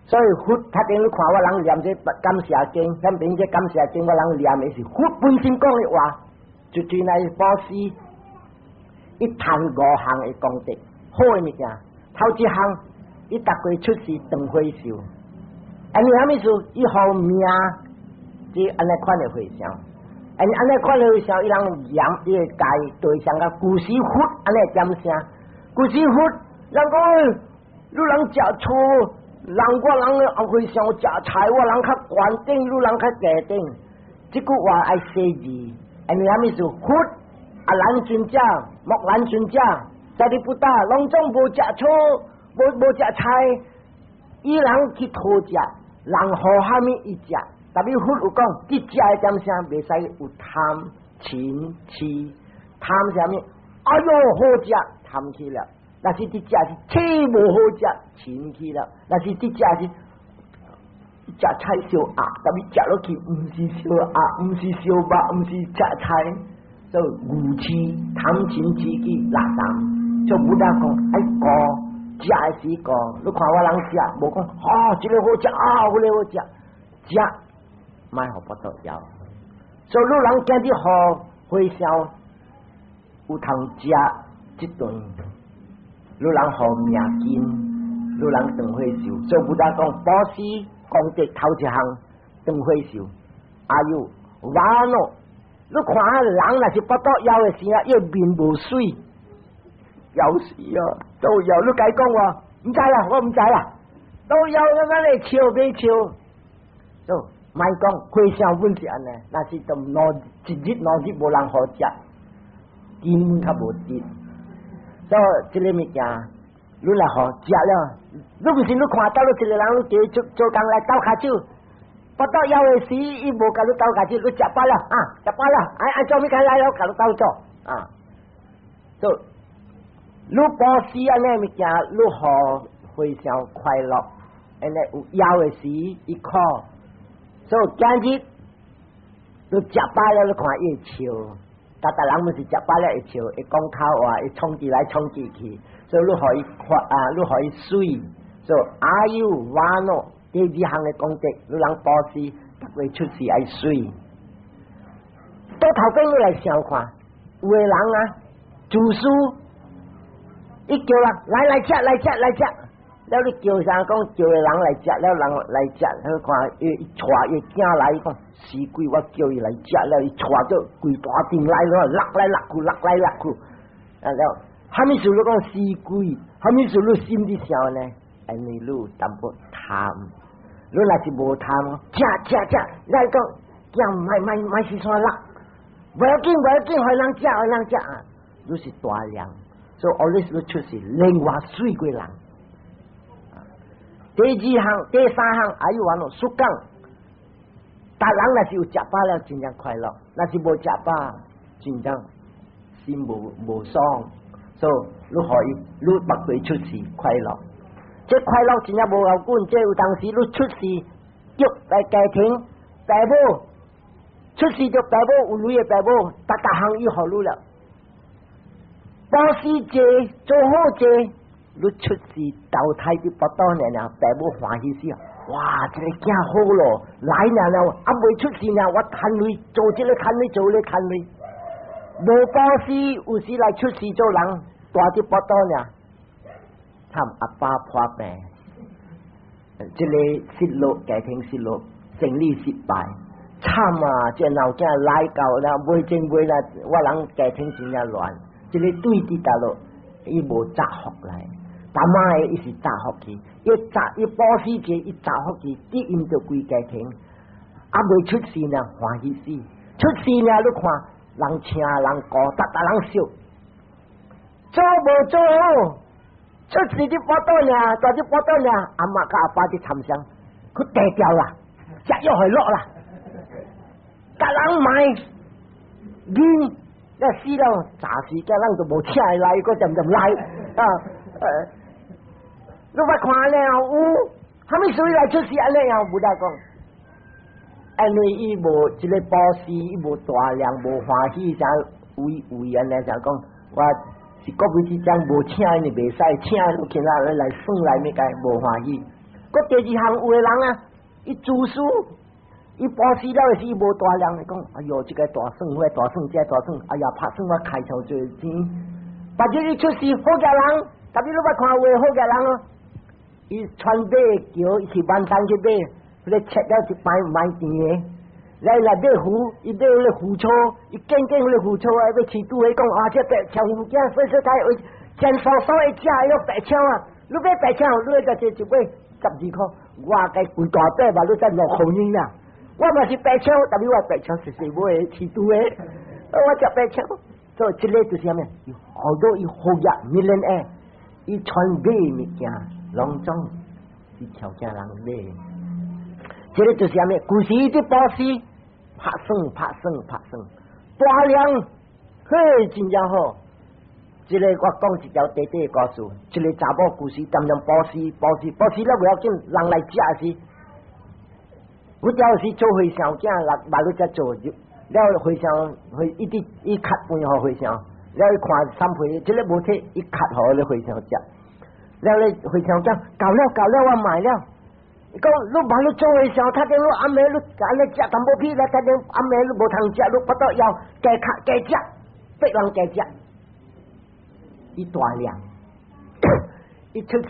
所以佛頭頂你看我人念這感謝經，遐邊這感謝經我人念的是佛本身講的話，就對來布施，伊趁五項的功德，好的物件。頭一項，伊逐過出世斷火壽。按呢啥物事？伊予命，這按呢款的回向，按按呢款的回向，伊人念伊會界對象甲舊時佛按呢點聲，舊時佛人講，汝人食醋，人我人的回向食菜，我人較懸頂，汝人較低等。這句話愛細膩，按呢啥物事？佛阿難尊者、目連尊者、舍利弗達，攏總無食醋，無無食菜，伊人去討食。人予啥物伊食，特別佛有講，佇食的點聲袂使有貪嗔痴，貪啥物？哎喲，好食，貪去了。若是佇食是痴無好食，嗔去了。若是佇食是食菜燒鴨，特別食落去毋是燒鴨，毋是燒肉，毋是食菜，做愚痴貪嗔痴去垃圾。就佛陀講愛顧。食的時顧，你看我人食，無講啊，這个好食啊，彼个好食，食莫予腹肚枵。所以汝人今日予和尚有通食這頓，汝人予命金，汝人斷火壽。所以佛陀講布施功德頭一項斷火壽。阿有完咯，你看下人若是腹肚枵的時啊，伊面無水。枵死啊！都枵，你該講我毋知啦，我毋知啦。都枵，咱來笑欲笑？就莫講和尚本是按呢，若是都兩一日兩日無人予食，根本較無得。所以這个物件，你來予食了，你毋是你看到你一个人，你叫伊做做工來鬥跤手，腹肚枵的時，伊無共你鬥跤手，你食飽了啊，食飽了，愛愛做物件來了，共你鬥做啊，做。你布施按呢物件，你予和尚快樂，按呢有枵的時伊苦，所以今日你食飽了，你看伊會笑，逐逐人毋是食飽了會笑，會講口話，會衝起來衝進去，所以你予伊快啊，你予伊媠，所以阿有瓦諾第二項的功德，汝人布施，逐個出世愛媠。倒頭轉你來想看，有的人啊，自私。伊叫人來來食來食來食，了你叫啥講叫个人來食，了人來食，彼看伊帶伊囝來，伊講死鬼，我叫伊來食，了伊帶做規大陣來咯，落來落去，落來落去，啊了，啥物事你講死鬼，啥物事你心裡想呢？因為你有淡薄貪，你若是無貪，食食食，來講囝莫莫莫時煞落，無要緊無要緊，予人食予人食啊，你是大量。所以 always 你出世另外媠過人。第二項、第三項，還有完咯，สุ講，逐人若是有食飽了，真正快樂；若是無食飽，真正心無無爽。所以你予伊，你別過出世快樂。這快樂真正無夠緊，這有當時你出世著大家庭爸母出世著爸母有鐳的爸母，逐逐項伊予你了。布施濟做好濟，你出世投胎佇腹肚爾爾，爸母歡喜死啊！哇，這个囝好咯，來爾了，啊未出世爾，我趁鐳做這个趁鐳，做那个趁鐳。無布施，有時來出世做人，大佇腹肚爾，慘阿爸破病，這个失落，家庭失落，生理失敗，慘啊！這老囝來到了，袂精袂啦，我人家庭真正亂。這个對佇大陸，伊無紮福來，逐媽的伊是紮福去，伊紮伊布施者，伊紮福去，得因著規家庭，啊未出世呢，歡喜死，出世呢，你看人請人顧，逐逐人笑，做無做好，出世佇腹肚爾，蹛佇腹肚爾，阿媽佮阿爸佇參詳，去低調啦，食藥會落啦，共人買。囡一死了，暫時嘅人就無請來，個漸漸來啊。你捌看了有，啥物事來出世按呢樣無得講。因為伊無這个布施，伊無大量，無歡喜，才為為按呢就講，我是國會之長無請伊袂使，請伊起來來算來物個無歡喜。閣第二項有的人啊，伊自私，伊布施了的時無大量，講，哎喲，這个大算，那個大算，這個大算，哎呀，拍算我開傷濟錢。別日伊出世好額人，特別你捌看有的好額人哦，伊穿馬轎，伊去萬山去買，彼个切了一擺買甜的，來來買魚，伊買彼个魚草，伊見見彼個魚草啊，欲飼拄彼講啊，這白槍魚囝，說說他真酥酥的食，伊白槍啊，你買白槍，你個這一買12箍，我該規大塊吧，你才6箍銀啊。我嘛是白槍，特別我白槍是是買飼拄的，我食白槍，所以這个就是啥物？好多伊好額 millionaire，伊穿買物件，攏總是條件人買。這个就是啥物？舊時啲布施，拍算拍算拍算，大量，嘿，真正好。這个我講一條短短的故事，一个查某舊時擔任布施，布施，布施了袂要緊，人來食時，我條是做和尚囝，來來你遮做，了和尚會一直伊較飯予和尚，了伊看三皮，這个無體，伊較予咧和尚食，了咧和尚講夠了夠了，我賣了。伊講你莫你做和尚，頭前你暗暝你按呢食淡薄屁咧，頭前暗暝你無通食，你腹肚枵加較加食，逼人加食。伊大量，伊出世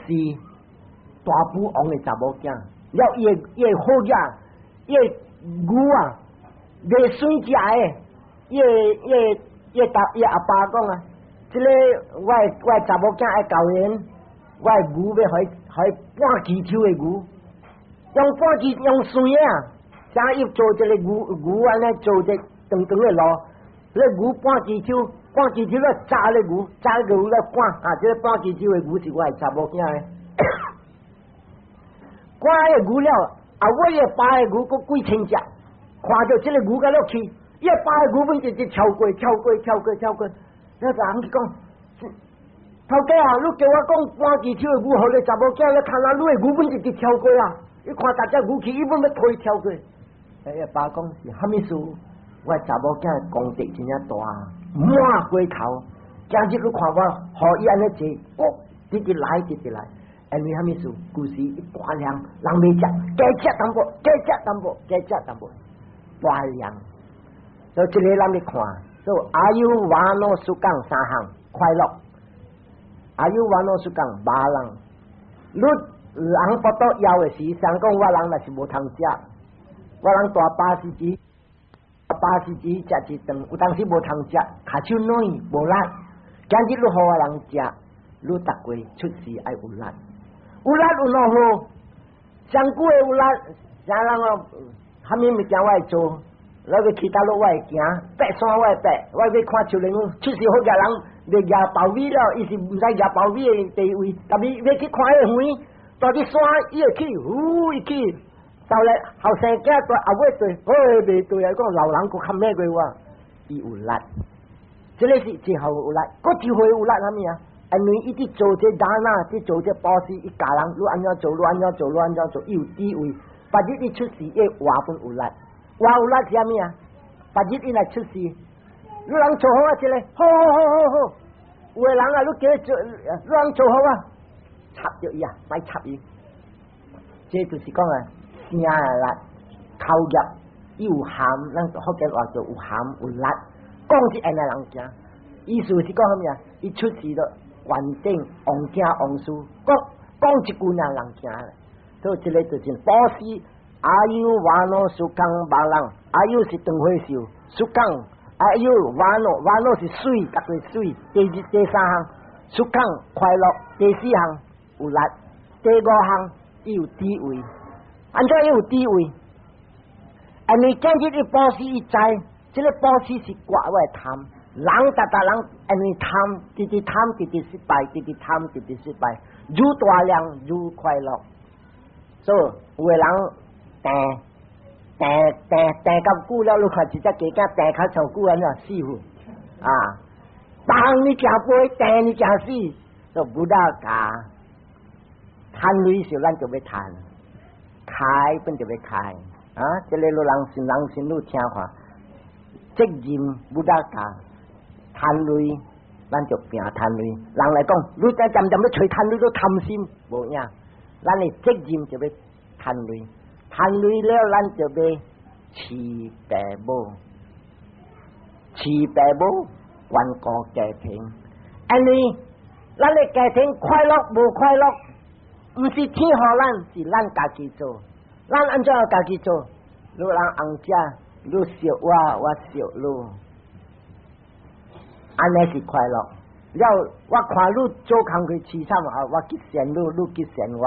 大富翁的查某囝，了伊的伊的好額，伊的牛啊，袂媠食的，伊的伊的伊的伊阿爸講啊，這个我的我的查某囝愛交緣，我的牛欲予伊予伊半支手的牛，用半支用媠啊，啥伊做一个牛牛按呢做一個長長的路，那牛半支手。半支手咧紮咧牛，紮牛咧趕啊！這个半支手的牛是我的查某囝的，趕个牛了，啊！我的爸的牛閣幾千隻，看著這个牛共落去，伊爸的牛阮直直超過、超過、超過、超過，那人去講，頭家啊！你叫我講半支手的牛，予你查某囝咧看啊，你的牛阮直直超過啊！伊看逐隻牛去，伊阮欲推超過。哎呀，爸講是蝦米事？我查某囝功德真正大。滿過頭，今日你看我，予伊按呢坐，哦，直直來，直直來，因為蝦米事？舊時伊大量人袂食，加食淡薄，加食淡薄，加食淡薄，大量。所以這个咱咧看，所以阿育王諾สุ講三項快樂，阿育王諾สุ講巴人，你人腹肚枵的時，想講我人若是無通食，我人大80錢。80錢食一頓，有當時無通食，跤手軟無力。今日你予我人食，你逐過出世愛有力，有力有偌好？上久的有力，啥人哦？啥物物件我會做，我欲去佗落我會行，爬山我會爬，我欲看樹林，出世好額人欲蜈鮑魚了，伊是毋知蜈鮑魚的地位，但是欲去看彼個園，蹛佇山伊會去，呼伊去。到咧後生囝對後尾對，哎袂對啊！講老人閣較猛過我，伊有力，這个是真好有力。閣一回有力啥物啊？因為伊佇做這 dāna，佇做這布施，伊教人你按怎做，你按怎做，你按怎做，伊有智慧。別日伊出世，伊活本有力，活有力是啥物啊？別日伊若出世，你人做好啊，這个好好好好好。有的人啊，你叫伊做，你人做好啊，插著伊啊，莫插伊。這就是講啊。聲的力，口業伊有鹹，咱福建話叫有鹹有力，講一按呢人驚。意思是講啥物啊？伊出世了，完整王子王孫，講講一句爾人驚。所以這个就是布施，阿育王諾สุขัง巴人，阿育是長歲壽，สุขัง阿育王諾，王諾是水，逐個水。第二、第三項สุขัง快樂，第四項有力，第五項伊有智慧。按怎伊有智慧？因為今日伊布施伊知，這个布施是割我的貪。人逐逐人因為貪，直直貪，直直失敗，直直貪，直直失敗。愈大量愈快樂。所以有的人病，訂訂訂咁久了，你看一隻雞仔訂較長久按怎死去啊？當你誠肥，掟你誠死，就 Buddha 教。趁鐳時咱就欲趁，開本就欲開啊！這个你人信人信你聽看，責任 Buddha 教，趁鐳咱就拚趁鐳。人來講，你在漸漸欲揣趁鐳都貪心，無影。咱的責任就欲趁鐳，趁鐳了咱就欲飼爸母，飼爸母關顧家庭。因為咱的家庭快樂無快樂，毋是天予咱，是咱家己做。咱按怎家己做？你人紅姐，你錫我，我錫你，按呢是快樂。了，我看你做工課凄慘啊，我激善你，你激善我，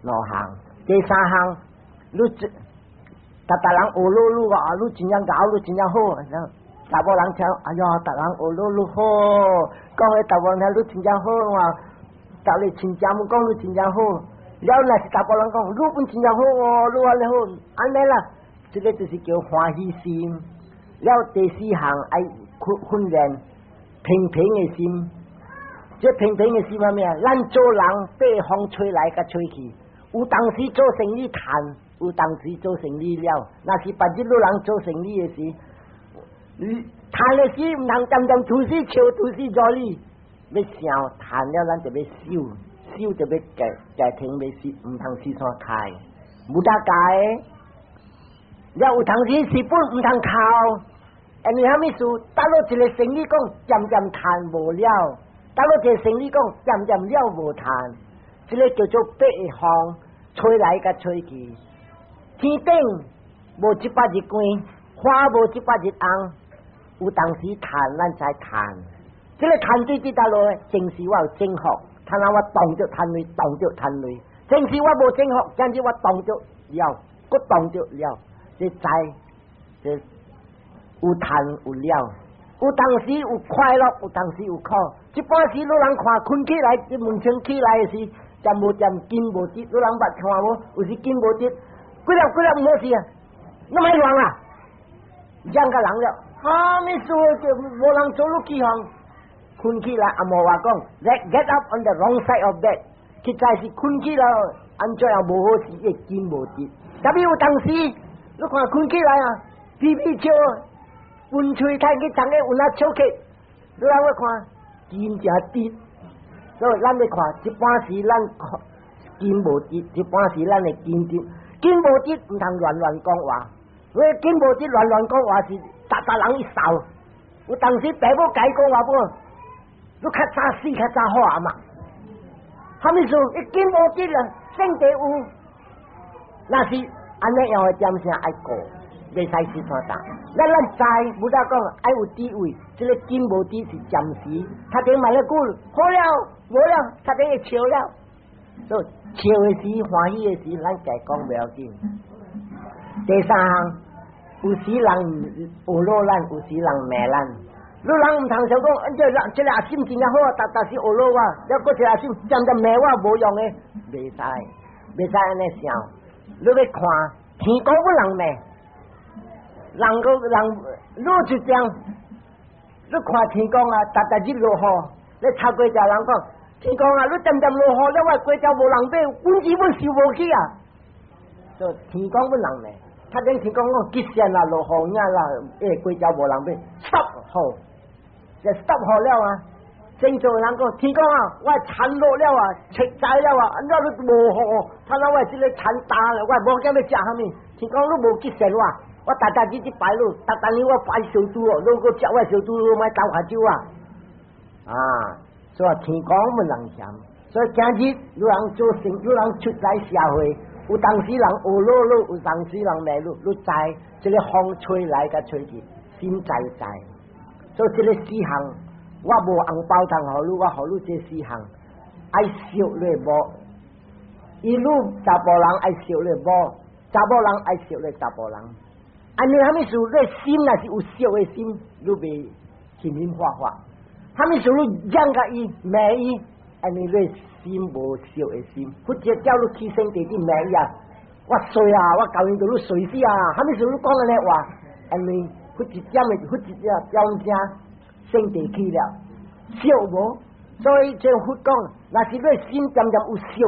兩項。第三項，你這，逐逐人學你，你話你真正𠢕，你真正好。查某人聽，哎呀，逐人學你，你好，講予查某人聽，你真正好啊。逐个親戚們講你真正好，了若是查埔人講你本真正好哦，你按呢好，按呢啦，這个就是叫歡喜心。了第四項愛訓訓練平平的心，這平平的心係咩啊？咱做人被風吹來佮吹去，有當時做生意趁，有當時做生意了。若是別日你人做生意的時，趁的時毋通漸漸吐死笑，吐死助你。欲想趁了，咱就欲守，守就欲家家庭欲死，毋通四散開，無得解。了有當時蝕本毋通哭，因為啥物事？搭落一个生意講漸漸趁無了，搭落一个生意講漸漸了無趁，這个叫做八風吹來佮吹去。天頂無一百日光，花無一百日紅，有當時趁咱才趁。這个趁對佇佗落，正是我有正福，趁啊我當著趁鐳，當著趁鐳。正是我無正福，今日我當著了，閣當著了，這知這有趁有了，有當時有快樂，有當時有苦。一般時你人看睏起來，這門窗起來的時，漸無漸金無直，你人捌看無？有時金無直，幾粒幾粒無事啊，你莫亂啊，講甲人了，啥物事就無人做你起哄。睏起來，阿無話講，get up on the wrong side of bed，實在是睏起來，按怎樣無好勢，會金無直。特別有當時，你看睏起來啊，皮皮笑，溫喙太去長個有那笑起，你來我看，金誠直。所以咱咧看，一般時咱看金無直，一般時咱會金直，金無直毋通亂亂講話。因為金無直亂亂講話是逐逐人一掃。有當時爸母共伊講話無？你較早死較早好啊嘛？啥物事？伊金無直啦，聖地有，若是按呢樣的點聲愛過，袂使死山打。咱咱知，Buddha 講愛有智慧，這个金無直是暫時，他頂買了久，好了，無了，他頂會笑了。所以笑的時，歡喜的時，咱家講袂要緊。第三項，有時人學老咱，有時人罵咱。你人毋通想講，這個這个阿嬸真正好啊，逐逐時學老我，了閣一個阿嬸漸漸罵我無用的，袂使，袂使按呢想。你欲看天公不人罵，人個人你就這樣，你看天公啊，逐逐日落雨，你插過一個人講，天公啊，你漸漸落雨，了我粿條無人買，本錢本收無去啊。所以天公不人罵，他頂天公講吉線啦，落雨影啦，欸，粿條無人買，stop 雨。就 stop 雨了啊！正做人講，天公啊，我田落了啊，切栽了啊，按怎你無雨？他那我這个田焦了，我無見欲食啥物。天公你無吉善我，我逐逐日去拜你，逐逐年我拜燒豬哦，你閣食我燒豬，你莫鬥較少啊！啊，所以天公毋人嫌，所以今日你人做生，你人出來社會，有當時人學老你，有當時人罵你，你知這个風吹來佮吹去，心知知。所以這个四項，我無紅包通予你，我予你這四項，愛惜你某，伊愈查埔人愛惜你某，查某人愛惜你查埔人。按呢啥物事？你心若是有惜的心，你袂興興化化。啥物事你厭共伊罵伊，按呢你心無惜的心，或者叫你起身地去罵伊啊，我衰啊，我舊年做你衰死啊，啥物事你講按呢話？因為佛一點的佛一點點聲，聖地去了，惜無？所以這佛講，若是你心漸漸有惜，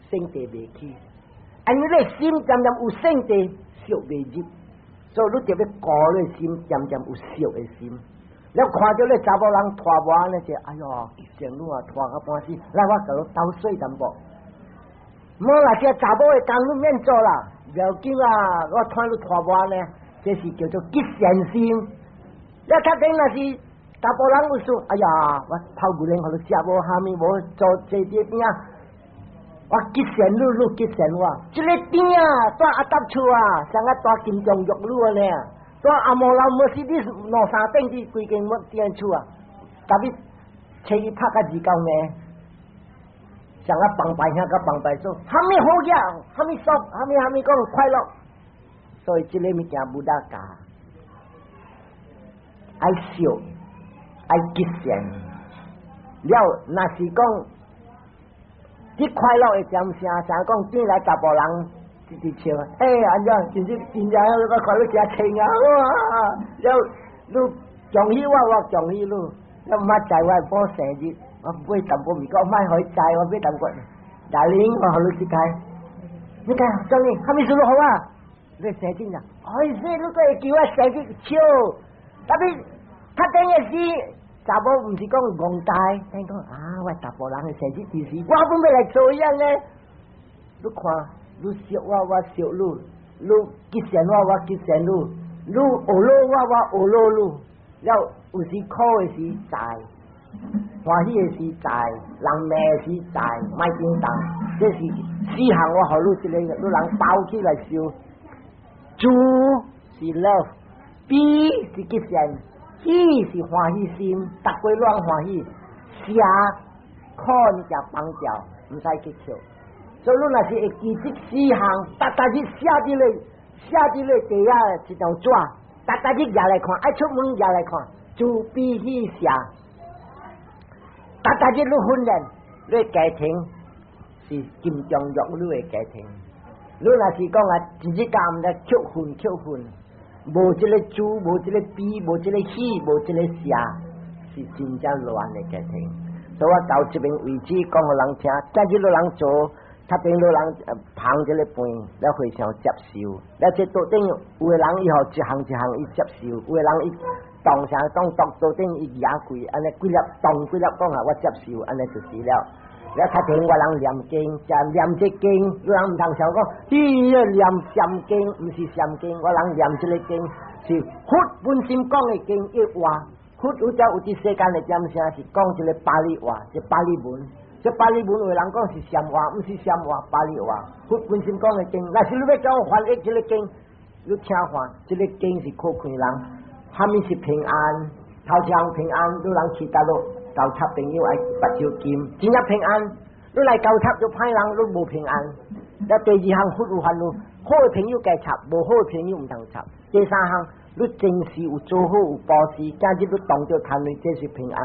聖地袂去；因為你心漸漸有聖地，惜袂入。所以你就欲顧你心漸漸有惜的心。你看著你查某人拖磨呢，就哎喲，激善女啊，拖甲半死，來我共你鬥水淡薄。無啦，這查某的工你免做啦，不要緊啊，我看你拖磨呢，這是叫做結善心。你較頂若是查埔人有說，哎呀，我泡牛奶予你食無，蝦米無做這啲餅，我結善你，你結善我，這個餅啊，蹛阿達厝啊，像啊蹛金鑲玉女按呢。蹛阿摩老摩是你兩三頂佇規間屋店厝啊，特別找伊拍甲二九暝，像啊幫拜兄佮幫拜嫂，蝦米好嘢，蝦米爽，蝦米蝦米講快樂，所以這個物件無得教，愛惜，愛結善，了若是講佇快樂的點聲，像講轉來查埔人。直直笑，欸，按怎？真正真正我看你誠清啊！哇！了，你恭喜我，我恭喜你。你毋捌知我某生日，我買淡薄物件，我莫予伊知，我買淡薄。大玲，我予你這個，你看，教你，啥物事都好啊？你生日啊？哎，是你閣會記我生日笑，特別較頂的是查某，毋是講戇呆，聽講啊，我查埔人的生日就是我本欲來做樣呢。你看。你惜我，我惜你；你結善我，我結善你；你學老我，我學老你。了有時苦的時在，歡喜的時在，人罵的時在，莫叮當。這是四項我予你這個，你人包起來修。慈是 love，悲是結善，喜是歡喜心，逐個攏歡喜。捨苦你就放掉，毋使去捡。所以你若是會記這四項，逐逐日寫佇咧，寫佇咧地下一張紙，逐逐日舉來看，愛出門舉來看，慈悲喜捨。逐逐日你訓練，你家庭是金鑲玉女的家庭。你若是講啊，一日到暗咧扣分扣分，無這個慈，無這個悲，無這個喜，無這個捨，是真正亂的家庭。所以我到這邊為止講予人聽，今日有人做，較頂有人捧這個飯，了和尚接受。了這桌頂有的人伊予一項一項伊接受，有的人伊當啥當當桌頂伊舉跪，按呢幾粒當幾粒講啊，我接受，按呢就是了。了較頂我人念經，就念這經，有人毋通想講，咦，念禪經，毋是禪經，我人念這個經是佛本身講的經一話，佛有朝有佇世間的點聲是講這個巴利話，這巴利文。這巴利文有人講是禪話，毋是禪話，巴利話。佛本身講的經，若是你欲叫我翻譯這個經，你聽看，這個經是靠看人，蝦米是平安，頭一項平安，你人去佗落交插朋友愛目睭金，真正平安。你來交插就歹人，你無平安。了第二項佛有煩惱，好的朋友該插，無好的朋友毋通插。第三項，你前世有做好有布施，今日你當著貪欲，這是平安。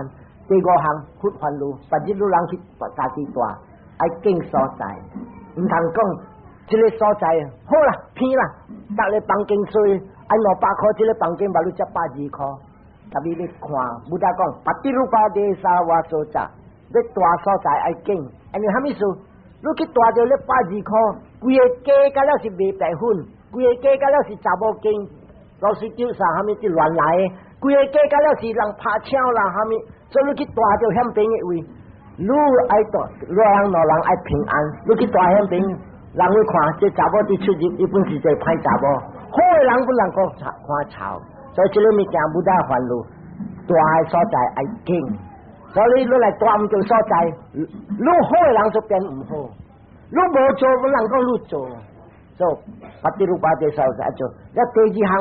第五項佛煩惱，別日你人去家己蹛，愛敬所在，毋通講這個所在好啦，偏啦，逐個房間睡，愛200箍，這個房間嘛你才120箍。特別你看，Buddha 講，patirupa desa vaso ca，欲蹛所在愛敬，因為蝦米事？你去蹛著你120箍，規個家甲了是賣白粉，規個家甲了是查某間，老師叫啥蝦米佇亂來的，規個家甲了是人拍槍啦蝦米，所以你去蹛著險邊的位，你愛蹛，你人老人愛平安，你去蹛險邊，人會看這查某佇出入，伊本是一個歹查某，好的人本人講看醜，所以這個物件無得煩惱，蹛的所在愛敬，所以你來蹛毋著所在，你好的人就變毋好，你無做，本人講你做，做 patirupa desa 愛做，了第二項，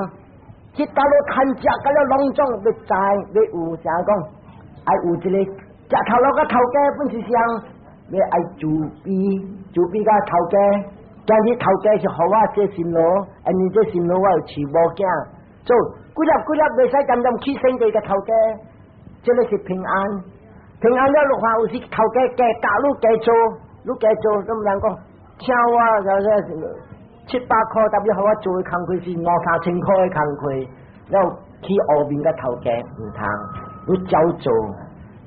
去佗落牽食，甲了攏總欲知欲有啥講，愛有這個食頭路佮頭家本是啥？欲愛慈悲，慈悲佮頭家，今日頭家是予我這辛勞，因為這辛勞我有飼某囝，做幾粒幾粒袂使漸漸起生地佮頭家，這個是平安，平安了落看有時頭家加教你加做，你加做，都毋通講，請我就是700箍，特別予我做的工課是兩三千箍的工課，了去烏面佮頭家毋通，你照做。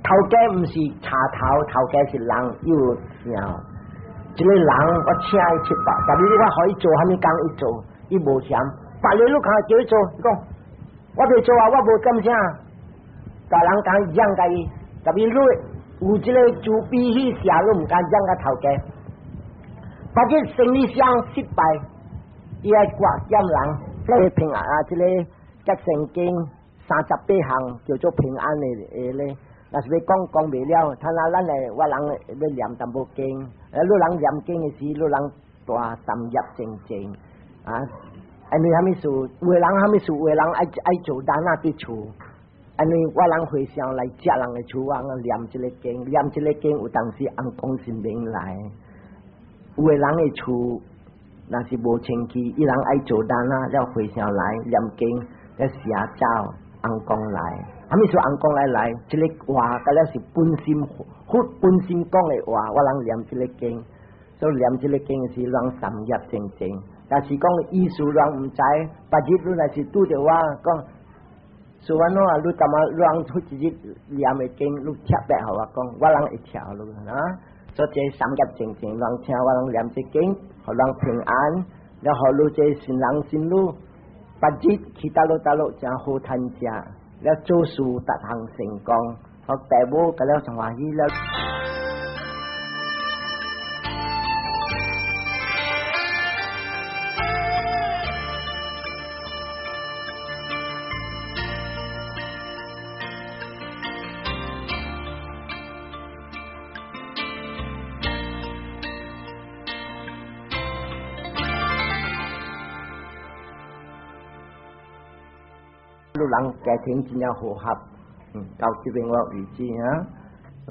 頭家毋是賊頭，頭家是人有想。這個人我請伊700，但是你我予伊做啥物工伊做，伊無嫌。別日你看叫伊做，伊講我袂做啊，我無感啥。大人講讓共伊，特別你有這個慈悲喜捨，你毋敢讓共頭家。別日生意上失敗，伊愛掛欠人，這個平安啊，這個結聖經38項叫做平安的的咧。若是欲講講袂了，睇下咱來我人欲念淡薄經，啊，你人念經的時，你人大三業正正啊，因為啥物事？有的人啥物事？有的人愛愛做單仔佇厝，因為我人回向來食人的厝，我念這個經，念這個經有當時尪公神明來。有的人的厝若是無清氣，伊人愛做單仔，了回向來念經，了寫走尪公來。啥物事尪公來來，這個話，佮了是本心佛本心講的話，我人念這個經，所以念這個經是讓三業正正。但是講意思人毋知，別日你若是拄著我講，說安怎啊？你感覺人出一日念的經，你特別予我講，我人會聽你啊。所以這三業正正，人聽我人念這經，予人平安，了予你這新人新女，別日去佗落佗落誠好趁食。了做事逐項成功，予父母佮了上歡喜了。你人家庭真正和諧，到這邊我為止啊。